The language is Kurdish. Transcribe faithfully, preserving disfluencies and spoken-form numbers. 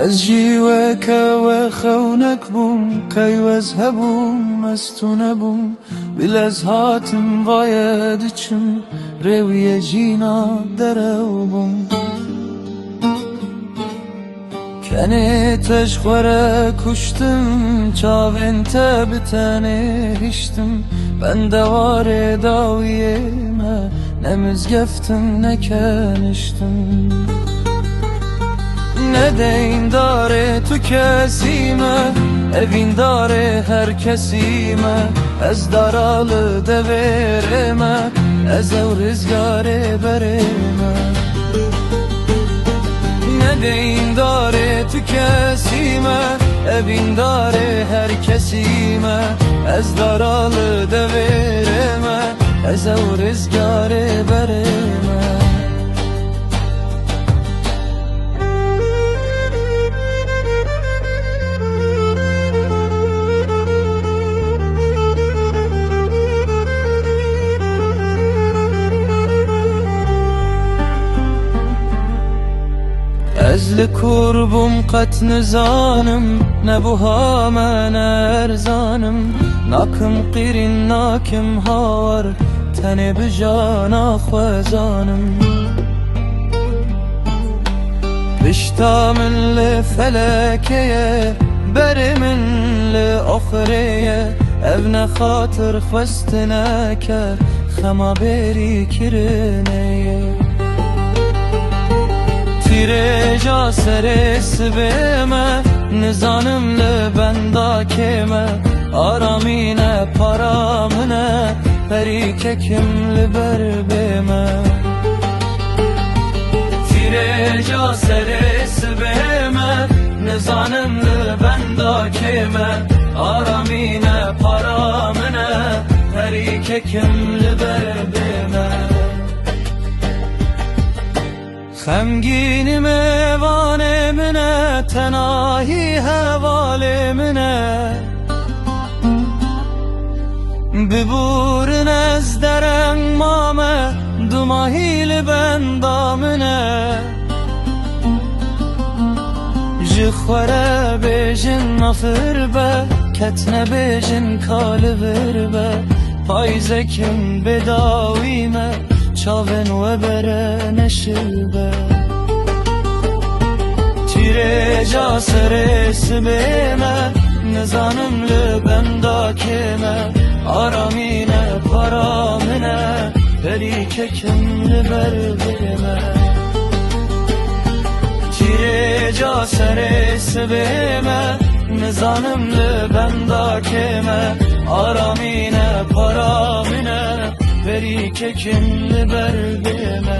Ez jî weke we xewnek bûm, qey wez hebûm, ez tune bûm. Bila ez hatim vaye diçim, rê wî ye jîna derew bûm. Kenê te ji xwe re kuştim, çavên te bi tenê hiştim. Bende warê dawiyê me, ne mizgeftim ne keniştim. Ne deyndarê tu kesî me, evîndarê her kesî me. Ez dara li devêrê me, ez ew rizgarê berê me. Ne deyndarê tu kesî me, evîndarê her kesî me. Ez dara li devêrê me, ez ew rizgarê berê me. Ez li kur bûm qet nizanim, ne buha me ne erzanim. Nakim qîrîn, nakim hawar, tenê bi jana xwe zanim. Pişta min li felekê ye, berê min li oxirê ye. Ev ne xatir xwestineke, xema bêrî kirinê ye. Tîrêja serê sibê me, nizanim li benda kê me. Aramîne para min e, perî kekim li ber bê me. Tîrêja serê sibê me, nizanim li benda kê me. Aramîne para min e, perî kekim li ber bê me. Xemgînî mêvanê min e, tenahî hevalê min e. Biborin ez dereng mame, dumahî li benda min e. Ji xwe re bêjin nafir be, ketne bêjin ka li vir be. Payzekim bêdawî me, çavên we bere neşibe. Tîrêca serê sibê me, nizanim li benda kê me. Aramîne para min e, perî kekim li ber bê me. Tîrêca serê sibê me, nizanim li benda kê me. Aramîne para min e, perî kekim li ber bê me.